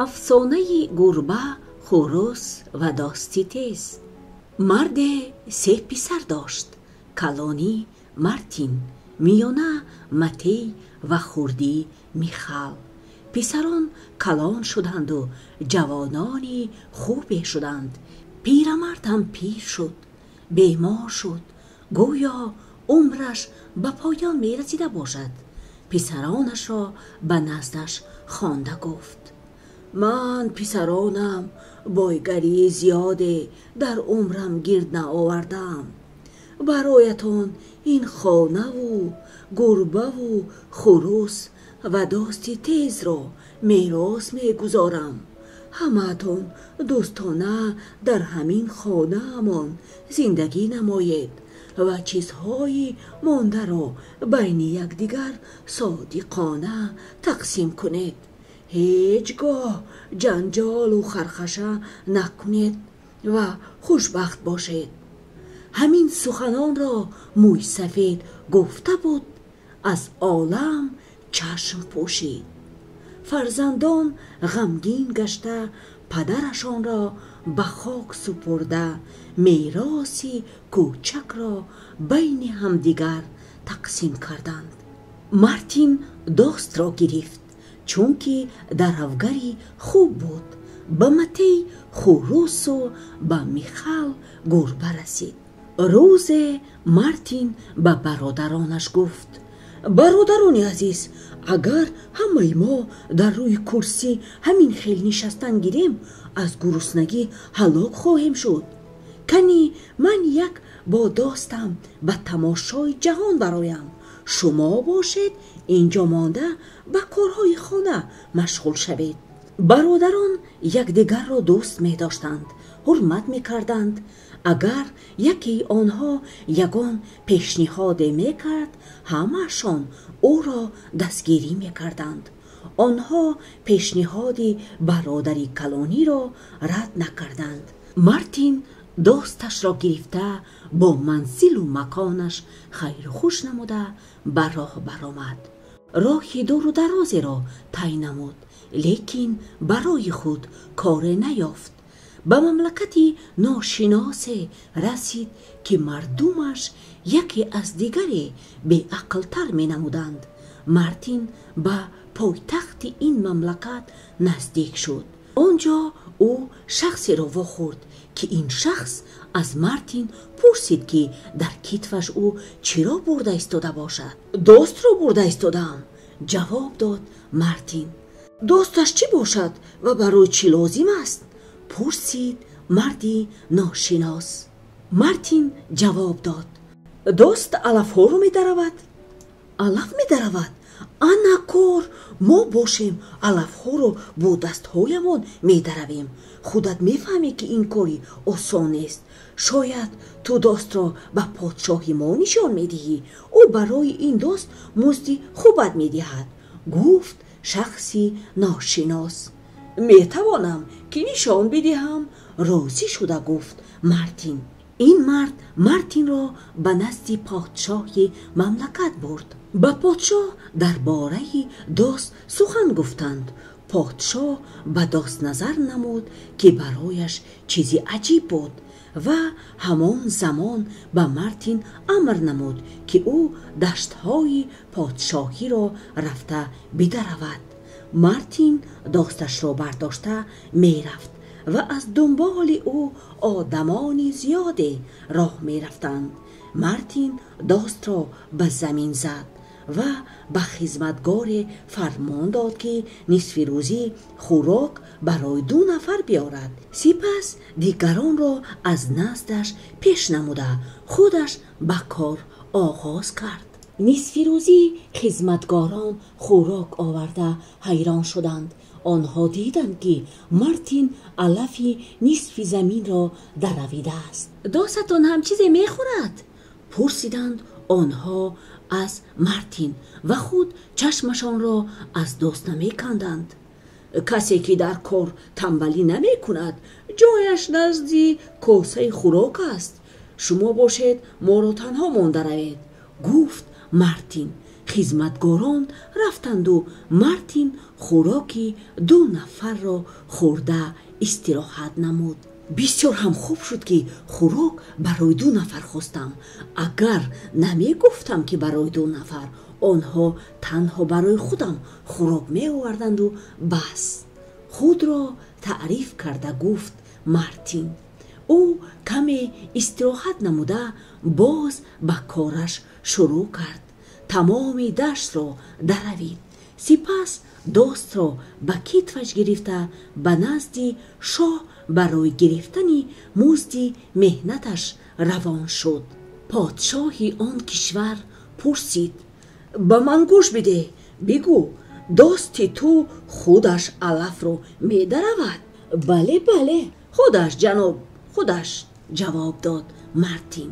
Афсонаи гурба, хурӯс ва дости тез. Марде се писар дошт: калонӣ Мартин, миёна Матей ва хурдӣ Михал. Писарон калон шуданду ҷавонони хубе шуданд. Пирамард ҳам пир шуд, бемор шуд, гӯё умраш ба поён мерасида бошад. Писаронашро ба наздаш хонда гуфт: «Ман, писаронам, бойгарии зиёде дар умрам гирд наовардам. Бароятон ин хонаву гурбаву хурӯс ва дости тезро мерос мегузорам. Ҳамаатон дӯстона дар ҳамин хонаамон зиндагӣ намоед ва чизҳои мондаро байни якдигар содиқона тақсим кунед. Ҳеҷ гоҳ ҷанҷолу хархаша накунед ва хушбахт бошед». Ҳамин суханонро мӯйсафед гуфта буд, аз олам чашм пӯшид. Фарзандон ғамгин гашта, падарашонро ба хок супурда, мероси кӯчакро байни ҳамдигар тақсим карданд. Мартин достро гирифт, чунки даравгари хуб буд. Ба Матей хурӯсу ба Михал гурба расид. Рӯзе Мартин ба бародаронаш гуфт: «Бародарони азиз, агар ҳамаи мо дар рӯи курсӣ ҳамин хел нишастан гирем, аз гуруснагӣ ҳалок хоҳем шуд. Кани ман як бо достам ба тамошои ҷаҳон бароям. Шумо бошед, инҷо монда ба корҳои хона машғул шавед». Бародарон якдигарро дӯст медоштанд, ҳурмат мекарданд. Агар якеи онҳо ягон пешниҳоде мекард, ҳамаашон ӯро дастгирӣ мекарданд. Онҳо пешниҳоди бародари калониро рад накарданд. Мартин досташро гирифта, бо манзилу маконаш хайру хуш намуда, ба роҳ баромад. Роҳи дуру дарозеро тай намуд, лекин барои худ коре наёфт. Ба мамлакати ношиносе расид, ки мардумаш яке аз дигаре беақлтар менамуданд. Мартин ба пойтахти ин мамлакат наздик шуд. Он ҷо ӯ шахсеро вохӯрд, ки ин шахс аз Мартин пурсид, ки дар китфаш ӯ чиро бурда истода бошад. «Достро бурда истодаам», ҷавоб дод Мартин. «Досташ чӣ бошад ва барои чӣ лозим аст?» пурсид марди ношинос. Мартин ҷавоб дод: «Дост алафҳоро медаравад». «Алаф медаравад? Ана кор! Мо бошем, алафҳоро бо дастҳоямон медаравем. Худат мефаҳмӣ, ки ин кори осон нест. Шояд ту достро ба подшоҳи мо нишон медиҳӣ. Ӯ барои ин дост музди хубат медиҳад», гуфт шахси ношинос. «Метавонам, ки нишон бидиҳам», розӣ шуда гуфт Мартин. Ин мард Мартинро ба назди подшоҳи мамлакат бурд. Ба подшоҳ дар бораи дост сухан гуфтанд. Подшоҳ ба дост назар намуд, ки барояш чизи аҷиб буд, ва ҳамон замон ба Мартин амр намуд, ки ӯ даштҳои подшоҳиро рафта бидаравад. Мартин досташро бардошта мерафт ва аз дунболи ӯ одамони зиёде роҳ мерафтанд. Мартин достро ба замин зад ва ба хизматгоре фармон дод, ки нисфирӯзӣ хӯрок барои ду нафар биёрад. Сипас дигаронро аз наздаш пеш намуда, худаш ба кор оғоз кард. Нисфирӯзӣ хизматгорон хӯрок оварда ҳайрон шуданд. Онҳо диданд, ки Мартин алафи нисфи заминро даравидааст. «Досатон ҳам чизе мехӯрад?» пурсиданд онҳо аз Мартин ва худ чашмашонро аз дост намеканданд. «Касе ки дар кор тамбалӣ намекунад, ҷояш назди косаи хӯрок аст. Шумо бошед, моро танҳо монда равед», гуфт Мартин. Хизматгорон рафтанду Мартин хӯроки ду нафарро хӯрда истироҳат намуд. Бисёр ҳам хуб шуд, ки хӯрок барои ду нафар хостам. Агар намегуфтам, ки барои ду нафар, онҳо танҳо барои худам хӯрок меоварданду бас. Худро таъриф карда гуфт Мартин. Ӯ каме истироҳат намуда, боз ба кораш шурӯъ кард. Тамоми даштро даравид. Сипас достро ба китфаш гирифта, ба назди шоҳ барои гирифтани музди меҳнаташ равон шуд. Подшоҳи он кишвар пурсид: «Ба ман гӯш бидеҳ, бигӯ, дости ту худаш алафро медаравад?» «Бале, бале, худаш, ҷаноб, худаш», ҷавоб дод Мартин.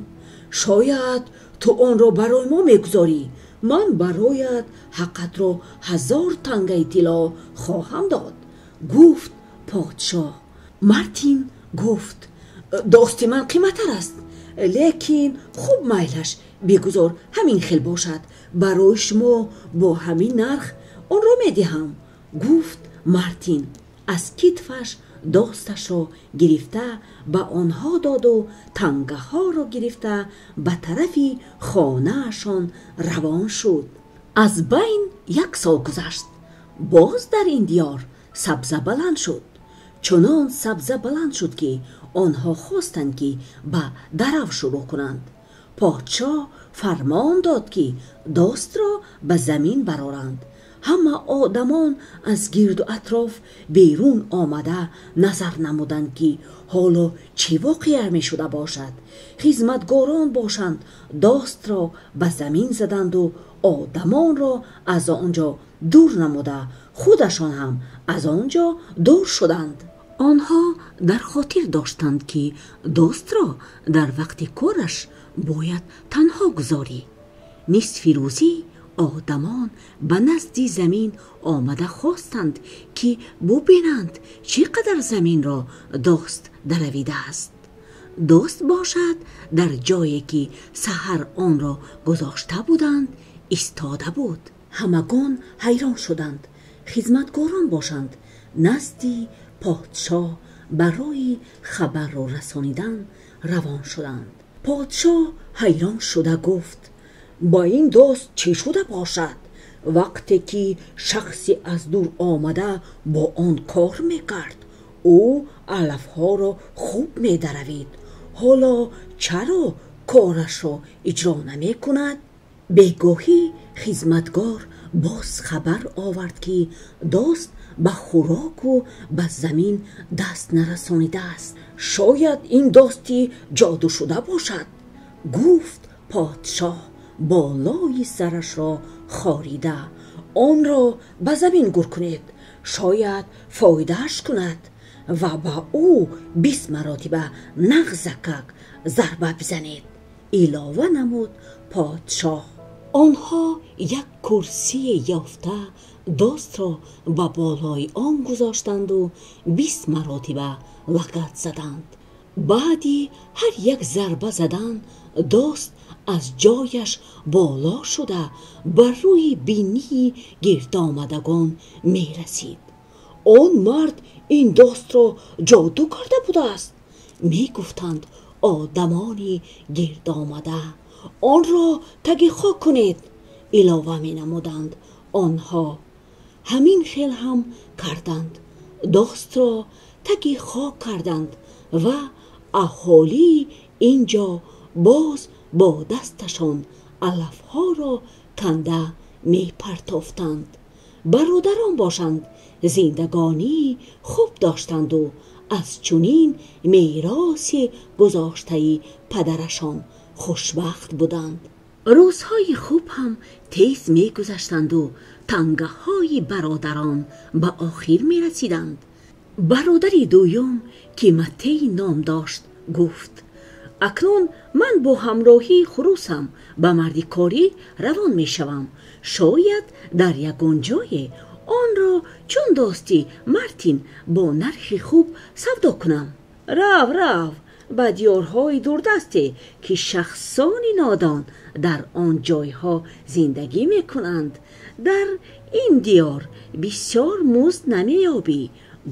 «Шояд ту онро барои мо мегузорӣ. Ман бароят ҳаққатро 1000 тангаи тилло хоҳам дод», гуфт подшоҳ. Мартин гуфт: «Дости ман қиматтар аст, лекин хуб, майлаш, бигузор ҳамин хел бошад. Барои шумо бо ҳамин нарх онро медиҳам», гуфт Мартин. Аз китфаш досташро гирифта ба онҳо доду тангаҳоро гирифта ба тарафи хонаашон равон шуд. Аз байн як сол гузашт. Боз дар ин диёр сабза баланд шуд. Чунон сабза баланд шуд, ки онҳо хостанд, ки ба дарав шурӯъ кунанд. Подшоҳ фармон дод, ки достро ба замин бароранд. Ҳама одамон аз гирду атроф берун омада назар намуданд, ки ҳоло чӣ воқеа мешуда бошад. Хизматгорон бошанд, достро ба замин заданду одамонро аз он ҷо дур намуда, худашон ҳам аз он ҷо дур шуданд. Онҳо дар хотир доштанд, ки достро дар вақти кораш бояд танҳо гузорӣ. Нисфи рӯзӣ одамон ба назди замин омада хостанд, ки бубинанд, чӣ қадар заминро дост даравидааст. Дост бошад, дар ҷое ки саҳар онро гузошта буданд, истода буд. Ҳамагон ҳайрон шуданд. Хизматгорон бошанд, назди подшоҳ барои хабарро расонидан равон шуданд. Подшоҳ ҳайрон шуда гуфт: «Ба ин дост чӣ шуда бошад? Вақте ки шахсе аз дур омада бо он кор мекард, ӯ алафҳоро хуб медаравид. Ҳоло чаро корашро иҷро намекунад?» Бегоҳӣ хизматгор боз хабар овард, ки дост ба хӯроку ба замин даст нарасонидааст. «Шояд ин дости ҷодушуда бошад», гуфт подшоҳ болои сарашро хорида. «Онро ба замин гур кунед, шояд фоидааш кунад, ва ба ӯ 20 маротиба нағзакак зарба бизанед», илова намуд подшоҳ. Онҳо як курсие ёфта, достро ба болои он гузоштанду 20 маротиба лагат заданд. Баъди ҳар як зарба задан дост аз ҷояш боло шуда, бар рӯи бинии гирдомадагон мерасид. «Он мард ин достро ҷоду карда будааст», мегуфтанд одамони гирдомада. «Онро таги хок кунед», илова менамуданд онҳо. Ҳамин хел ҳам карданд. Достро таги хок карданд ва аҳолии ин ҷо боз бо дасташон алафҳоро канда мепартофтанд. Бародарон бошанд, зиндагонии хуб доштанду аз чунин мероси гузоштаи падарашон хушбахт буданд. Рӯзҳои хуб ҳам тез мегузаштанду тангаҳои бародарон ба охир мерасиданд. Бародари дуюм, ки Матей ном дошт, гуфт: «Акнун ман бо ҳамроҳии хурусам ба мардикорӣ равон мешавам. Шояд дар ягон ҷое онро чун дости Мартин бо нархи хуб савдо кунам». «Рав, рав. ба диёрҳои дурдасте, ки шахсони нодон дар он ҷойҳо зиндагӣ мекунанд. Дар ин диёр бисёр музд намеёбӣ,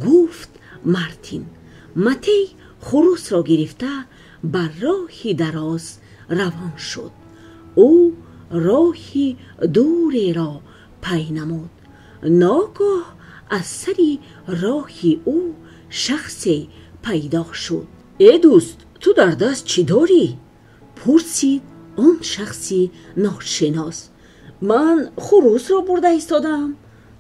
гуфт Мартин. Матей хурусро гирифта ба роҳи дароз равон шуд. Ӯ роҳи дуреро пай намуд. Ногоҳ аз сари роҳи ӯ шахсе пайдо шуд. Э дӯст, ту дар даст чӣ дорӣ? Пурсид он шахси ношинос. Ман хурусро бурда истодаам,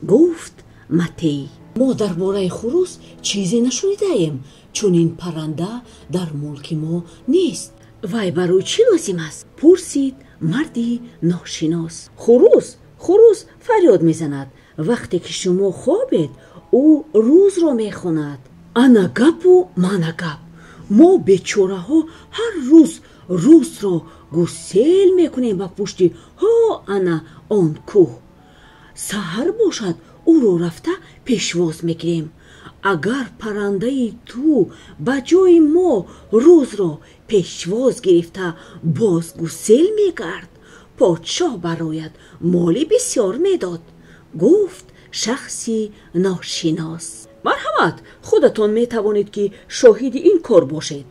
гуфт Матей. Мо дар бораи хурус чизе нашунидаем. Чунин парранда дар мулки мо нест. Вай барои чӣ лозим аст? Пурсид марди ношинос. Хурус, хурус фарёд мезанад. Вақте ки шумо хобед, ӯ рӯзро мехонад. Ана гапу мана гап. Мо бечораҳо ҳар рӯз рӯзро гусел мекунем ба пушти ҳо ана он кӯҳ. Саҳар бошад, ӯро рафта пешвоз мекунем. Агар паррандаи ту ба ҷои мо рӯзро пешвоз гирифта боз гусел мекард, подшоҳ барояд моли бисёр медод, гуфт шахси ношинос. Марҳамат, худатон метавонед, ки шоҳиди ин кор бошед,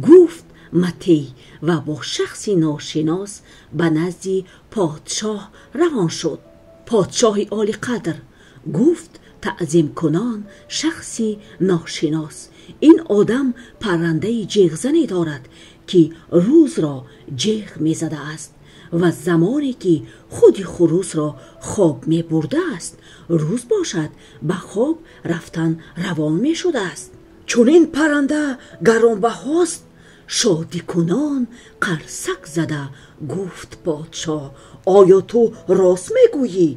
гуфт Матей ва бо шахси ношинос ба назди подшоҳ равон шуд. Подшоҳи олиқадр, гуфт таъзимкунон шахси ношинос, ин одам паррандаи ҷеғзане дорад, ки рӯзро ҷеғ мезадааст ва замоне ки худи хурусро хоб мебурдааст, рӯз бошад ба хоб рафтан равон мешудааст. Чунин парранда гаронбаҳост, шодикунон қарсак зада гуфт подшоҳ. Оё ту рост мегӯӣ?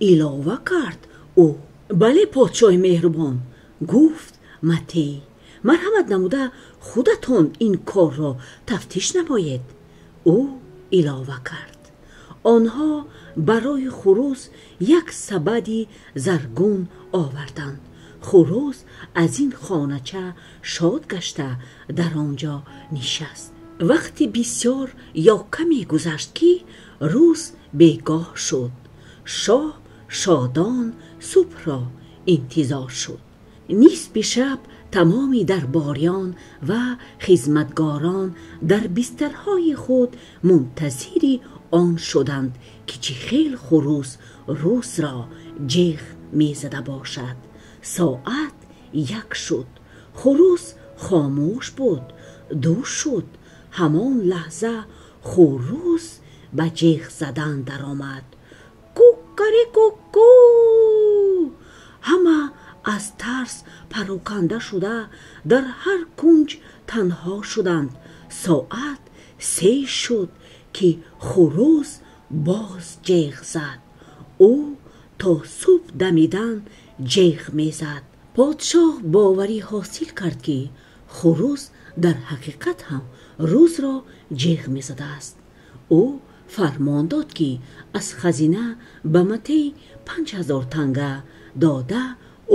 Илова кард ӯ. Бале, подшоҳи меҳрубон, гуфт Матей. Марҳамат намуда худатон ин корро тафтиш намоед, ӯ илова кард. Онҳо барои хурус як сабади заргун оварданд. Хурус аз ин хонача шод гашта дар он ҷо нишаст. Вақти бисёр ё каме гузашт, ки рӯз бегоҳ шуд. Шоҳ шодон субҳро интизор шуд. Нисфи шаб тамоми дарбориён ва хизматгорон дар бистарҳои худ мунтазири он шуданд, ки чӣ хел хурус рӯзро ҷеғ мезада бошад. Соат 1 шуд. Хурус хомӯш буд. 2 шуд. Ҳамон лаҳза хурус ба ҷеғ задан даромад. Кукари-ку-ку! Ҳама аз тарс пароканда шуда дар ҳар кунҷ танҳо шуданд. Соат 3 шуд, ки хурус боз ҷеғ зад. Ӯ то субҳ дамидан ҷеғ мезад. Подшоҳ боварӣ ҳосил кард, ки хурус дар ҳақиқат ҳам рӯзро ҷеғ мезадааст. Ӯ фармон дод, ки аз хазина ба Матей 5000 танга дода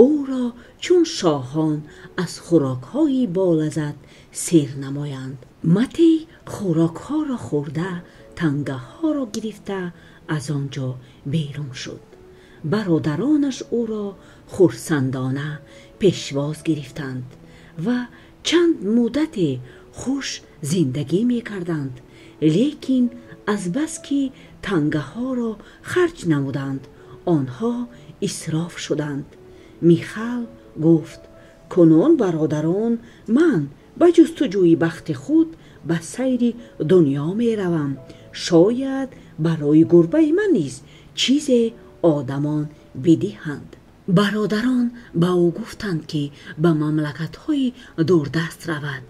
ӯро чун шоҳон аз хӯрокҳои болаззат сер намоянд. Матей хӯрокҳоро хӯрда, тангаҳоро гирифта аз он ҷо берун шуд. Бародаронаш ӯро хурсандона пешвоз гирифтанд ва чанд муддате хуш зиндагӣ мекарданд. Лекин азбаски тангаҳоро харҷ намуданд, онҳо исроф шуданд. Михал гуфт: кунун бародарон, ман ба ҷустуҷӯи бахти худ ба сайри дунё меравам. Шояд барои гурбаи ман низ чизе одамон бидиҳанд. Бародарон ба ӯ гуфтанд, ки ба мамлакатҳои дурдаст равад,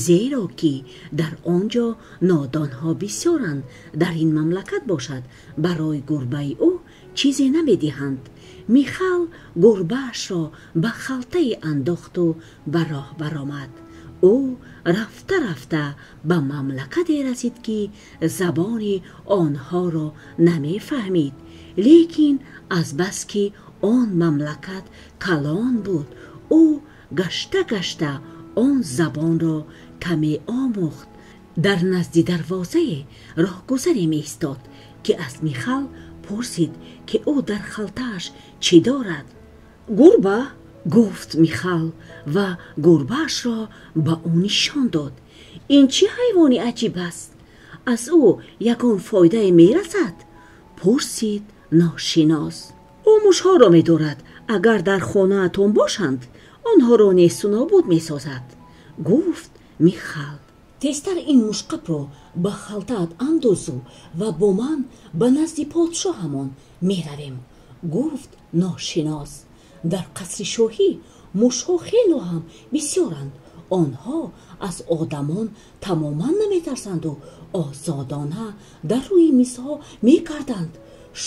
зеро ки дар он ҷо нодонҳо бисёранд. Дар ин мамлакат бошад барои гурбаи ӯ чизе намедиҳанд. Михал гурбаашро ба халтае андохту ба роҳ баромад. Ӯ рафта-рафта ба мамлакате расид, ки забони онҳоро намефаҳмид. Лекин азбаски он мамлакат калон буд, ӯ гашта-гашта он забонро каме омӯхт. Дар назди дарвозае роҳгузаре меистод, ки аз Михал пурсид, ки ӯ дар халтааш чӣ дорад. Гурба, гуфт Михал ва гурбаашро ба ӯ нишон дод. Ин чӣ ҳайвони аҷиб аст? Аз ӯ ягон фоидае мерасад? Пурсид ношинос. Ӯ мушҳоро медорад. Агар дар хонаатон бошанд, онҳоро несту нобуд месозад, гуфт Михал. Тезтар ин мушқапро ба халтаат андозу ва бо ман ба назди подшоҳамон меравем, гуфт ношинос. Дар қасри шоҳӣ мушҳо хело ҳам бисёранд. Онҳо аз одамон тамоман наметарсанду озодона дар рӯи мизҳо мекарданд.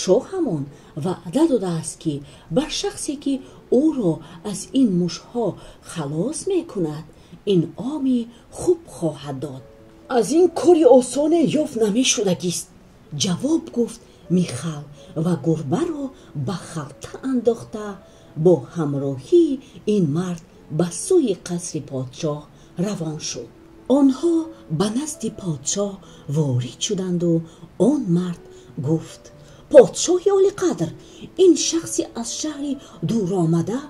Шоҳамон ваъда додааст, ки ба шахсе, ки ӯро аз ин мушҳо халос мекунад, инъоми хуб хоҳад дод. Аз ин кори осоне ёфт намешудагист, ҷавоб гуфт Михал ва гурбаро ба халта андохта бо ҳамроҳии ин мард ба сӯи қасри подшоҳ равон шуд. Онҳо ба назди подшоҳ ворид шуданду он мард гуфт: подшоҳи олиқадр, ин шахси аз шаҳри дуромада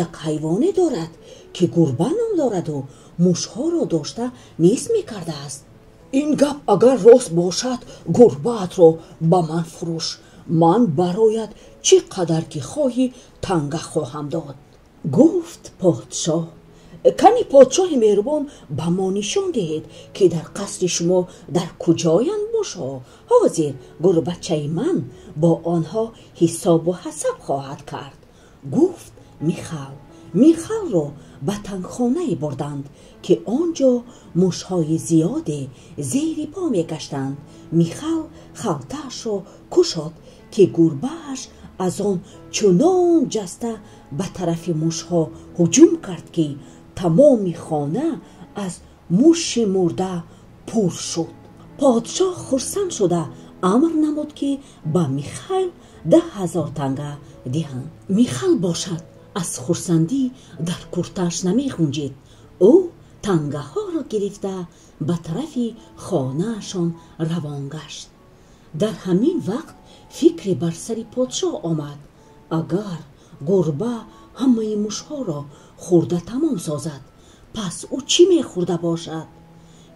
як ҳайвоне дорад, ки гурба ном дораду мушҳоро дошта нест мекардааст. Ин гап агар рост бошад, гурбаатро ба ман фурӯш. Ман бароят чӣ қадар ки хоҳӣ танга хоҳам дод, гуфт подшоҳ. Кани подшоҳи меҳрубон, ба мо нишон диҳед, ки дар қасри шумо дар куҷоянд мушҳо. Ҳозир гурбачаи ман бо онҳо ҳисобу ҳасаб хоҳад кард, гуфт Михал. Михалро ба тангхонае бурданд, ки он ҷо мушҳои зиёде зери по мегаштанд. Михал халтаашро кушод, ки гурбааш аз он чунон ҷаста ба тарафи мушҳо ҳуҷум кард, ки тамоми хона аз муши мурда пур шуд. Подшоҳ хурсанд шуда амр намуд, ки ба Михаил 10,000 танга диҳанд. Михал бошад аз хурсандӣ дар куртааш намехунҷид. Ӯ тангаҳоро гирифта ба тарафи хонаашон равон гашт. Дар ҳамин вақт фикре бар сари подшоҳ омад. Агар гурба ҳамаи мушҳоро хӯрда тамом созад, пас ӯ чӣ мехӯрда бошад?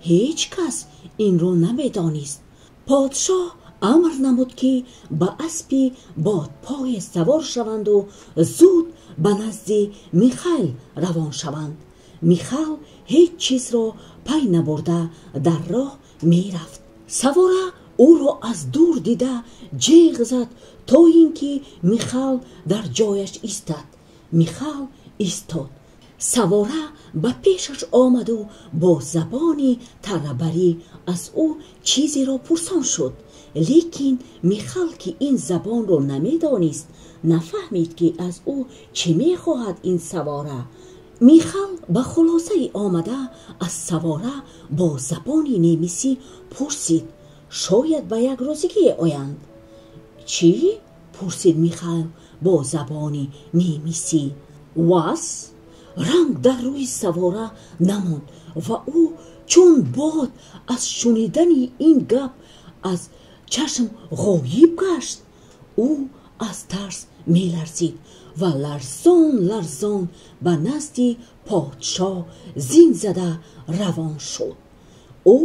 Ҳеҷ кас инро намедонист. Подшоҳ амр намуд, ки ба аспи бодпое савор шаванду зуд ба назди Михаил равон шаванд. Михал ҳеҷ чизро пай набурда дар роҳ мерафт. Савора ӯро аз дур дида ҷеғ зад, то ин ки Михал дар ҷояш истад. Михал истод. Савора ба пешаш омаду бо забони тарабарӣ аз ӯ чизеро пурсон шуд. Лекин Михал, ки ин забонро намедонист, нафаҳмид, ки аз ӯ чӣ мехоҳад ин савора. Михал ба хулосае омада аз савора бо забони немисӣ пурсид, шояд ба як розигӣ оянд. Чӣ? Пурсид Михал бо забони немисӣ. Вас? Ранг дар рӯи савора намонд ва ӯ чун бод аз шунидани ин гап аз чашм ғоиб гашт. Ӯ аз тарс меларзид ва ларзон ларзон ба назди подшоҳ зин зада равон шуд. Ӯ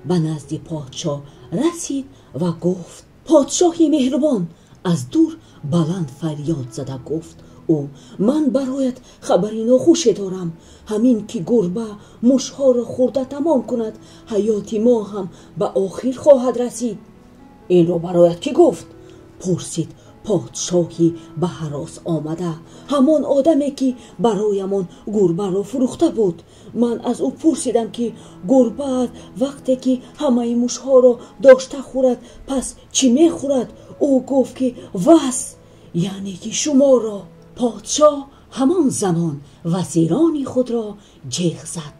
ба назди подшоҳ расид ва гуфт: подшоҳи меҳрубон! Аз дур баланд фарёд зада гуфт ӯ: ман бароят хабари нохуше дорам. Ҳамин ки гурба мушҳоро хӯрда тамом кунад, ҳаёти мо ҳам ба охир хоҳад расид. Инро бароят кӣ гуфт? Пурсид подшоҳи ба ҳарос омада. Ҳамон одаме, ки бароямон гурбаро фурӯхта буд. Ман аз ӯ пурсидам, ки гурбаат вақте ки ҳамаи мушҳоро дошта хӯрад, пас чӣ мехӯрад? Ӯ гуфт, ки вас, яъне ки шуморо. Подшоҳ ҳамон замон вазирони худро ҷеғ зад.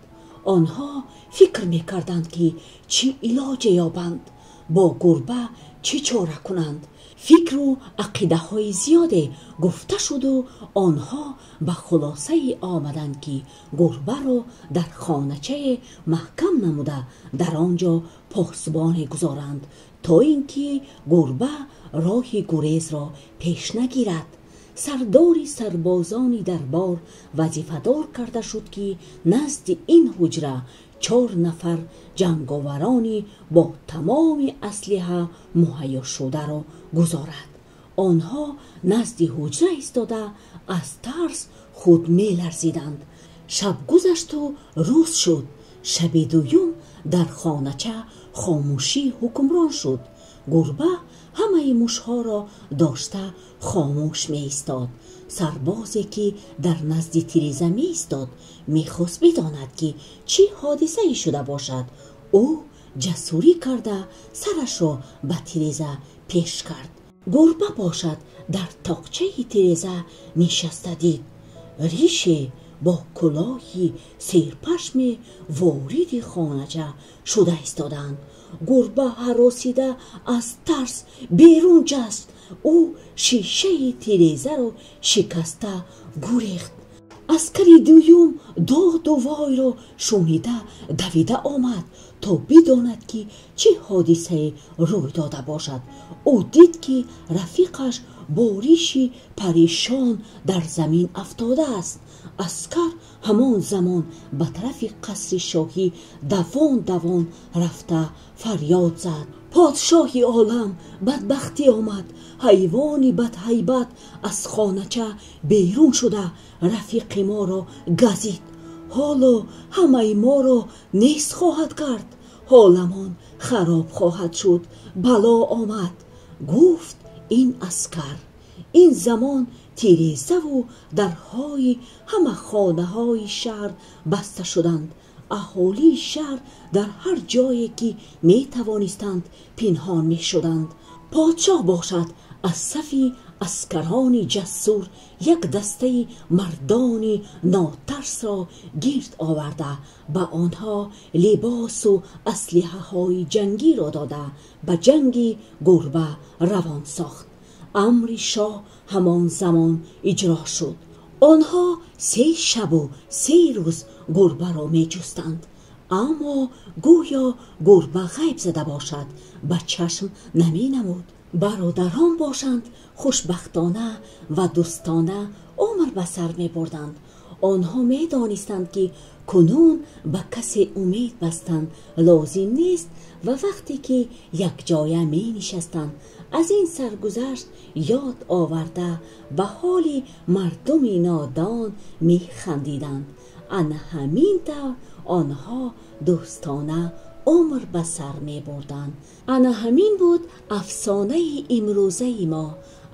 Онҳо фикр мекарданд, ки чӣ илоҷе ёбанд. бо гурба чӣ чора кунанд. Фикру ақидаҳои зиёде гуфта шуду онҳо ба хулосае омаданд, ки гурбаро дар хоначае маҳкам намуда, дар он ҷо посбоне гузоранд, то ин ки гурба роҳи гурезро пеш нагирад. Сардори сарбозони дарбор вазифадор карда шуд, ки назди ин ҳуҷра 4 нафар ҷанговарони бо тамоми аслиҳа муҳайё шударо гузорад. Онҳо назди ҳуҷра истода, аз тарс худ меларзиданд. Шаб гузашту рӯз шуд. Шаби дуюм дар хонача хомӯшӣ ҳукмрон шуд. Гурба ҳамаи мушҳоро дошта хомӯш меистод. Сарбозе, ки дар назди тиреза меистод, мехост бидонад, ки чӣ ҳодисае шуда бошад. Ӯ ҷасурӣ карда сарашро ба тиреза пеш кард. Гурба бошад, дар тоқчаи тиреза нишаста дид. Рише бо кулоҳи серпашме вориди хонача шуда истоданд. Гурба ҳаросида аз тарс берун ҷаст. Ӯ шишаи тирезаро шикаста гурехт. Аскари дуюм доду войро шунида давида омад, то бидонад, ки чӣ ҳодисае рӯй дода бошад. Ӯ дид, ки рафиқаш бо риши парешон дар замин афтодааст. Аскар ҳамон замон ба тарафи қасри шоҳӣ давон давон рафта фарёд зад: подшоҳи олам, бадбахтӣ омад! Ҳайвони бадҳайбат аз хонача берун шуда рафиқи моро газид. Ҳоло ҳамаи моро нест хоҳад кард. Ҳоламон хароб хоҳад шуд. Бало омад, гуфт ин аскар. Ин замон тирезаву дарҳои ҳама хонаҳои шаҳр баста шуданд. Аҳолии шаҳр дар ҳар ҷое ки метавонистанд пинҳон мешуданд. Подшоҳ бошад, аз сафи аскарони ҷасур як дастаи мардони нотарсро гирд оварда, ба онҳо либосу аслиҳаҳои ҷангиро дода, ба ҷанги гурба равон сохт. Амри шоҳ ҳамон замон иҷро шуд. Онҳо 3 шабу 3 рӯз гурбаро меҷустанд, аммо гӯё гурба ғайб зада бошад, ба чашм наменамуд. Бародарон бошанд, хушбахтона ва дӯстона умр ба сар мебурданд. Онҳо медонистанд, ки кунун ба касе умед бастан лозим нест ва вақте ки якҷоя менишастанд, аз ин саргузашт ёд оварда ба ҳоли мардуми нодон механдиданд. Ана ҳамин тавр онҳо дӯстона умр ба сар мебурданд. Ана ҳамин буд афсонаи имрӯзаи мо.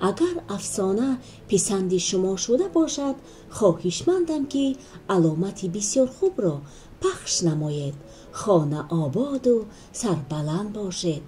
Агар афсона писанди шумо шуда бошад, хоҳишмандам, ки аломати бисёр хубро пахш намоед. Хона ободу сарбаланд бошед.